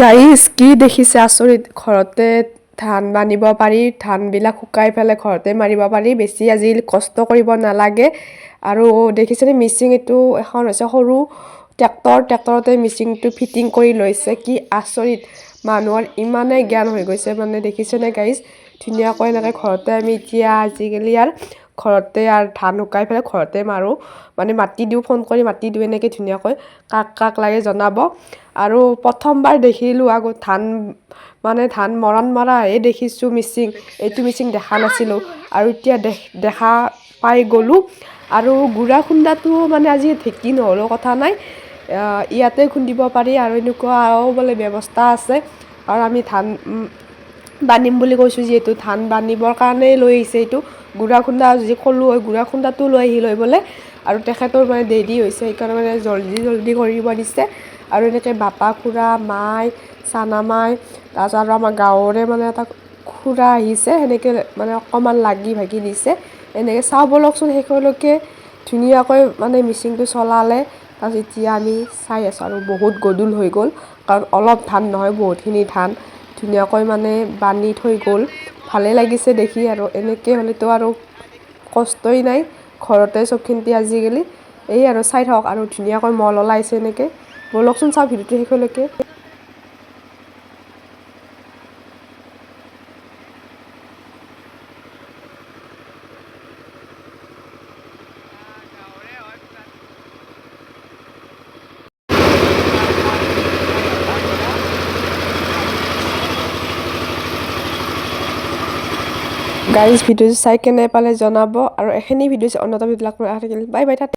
Guys, কি দেখিছে? আচৰিত! ঘৰতে ধান বান্ধিব পাৰি, ধানবিলাক শুকাই পেলাই ঘৰতে মাৰিব পাৰি, বেছি আজি কষ্ট কৰিব নালাগে। আৰু দেখিছেনে মিচিং, এইটো এখন হৈছে সৰু ট্ৰেক্টৰ, ট্ৰেক্টৰতে মিচিংটো ফিটিং কৰি লৈছে। কি আচৰিত, মানুহৰ ইমানেই জ্ঞান হৈ গৈছে মানে। দেখিছেনে গাইজ, ধুনীয়াকৈ এনেকৈ ঘৰতে আমি এতিয়া আজিকালি আৰু ঘৰতে আৰু ধান শুকাই পেলাই ঘৰতে মাৰোঁ, মানে মাতি দিওঁ, ফোন কৰি মাতি দিওঁ এনেকৈ ধুনীয়াকৈ। কাক কাক লাগে জনাব। আৰু প্ৰথমবাৰ দেখিলোঁ আগত ধান মানে ধান মৰাণ মৰাহে দেখিছোঁ মিচিং, এইটো মিচিং দেখা নাছিলোঁ আৰু এতিয়া দেখা পাই গ'লোঁ। আৰু গুড়া খুন্দাটো মানে আজি ঢেঁকী নহ'লেও কথা নাই, ইয়াতে খুন্দিব পাৰি আৰু এনেকুৱাও বোলে ব্যৱস্থা আছে। আৰু আমি ধান বান্ধিম বুলি কৈছোঁ যিহেতু ধান বান্ধিবৰ কাৰণেই লৈ আহিছে এইটো গুড়া খুন্দা, যি ক'লোঁ হয় গুড়া খুন্দাটো লৈ আহিল হয় বোলে। আৰু তেখেতৰ মানে দেৰি হৈছে, সেইকাৰণে মানে জল্দি জল্দি কৰিব দিছে। আৰু এনেকৈ বাপা খুৰা, মাই, চানা মাই, তাৰপিছত আৰু আমাৰ গাঁৱৰে মানে এটা খুৰা আহিছে, সেনেকৈ মানে অকণমান লাগি ভাগি দিছে। এনেকৈ চাওঁ ব'লকচোন শেষলৈকে, ধুনীয়াকৈ মানে মিচিংটো চলালে। তাৰপিছত এতিয়া আমি চাই আছোঁ আৰু বহুত গধূল হৈ গ'ল, কাৰণ অলপ ধান নহয়, বহুতখিনি ধান ধুনীয়াকৈ মানে বান্ধি থৈ গ'ল। ভালেই লাগিছে দেখি। আৰু এনেকৈ হ'লেতো আৰু কষ্টই নাই, ঘৰতে চবখিনিতে আজিকালি। এই আৰু চাই থাকক আৰু ধুনীয়াকৈ মল ওলাইছে এনেকৈ। ব'লকচোন চাওঁ ভিডিঅ'টো শেষলৈকে। গাইজ, ভিডিঅ'টো চাই কেনে পালে জনাব। আৰু এইখিনি ভিডিঅ' অন্য এটা ভিডিঅ' লাগ থাকিল। Bye bye, tata.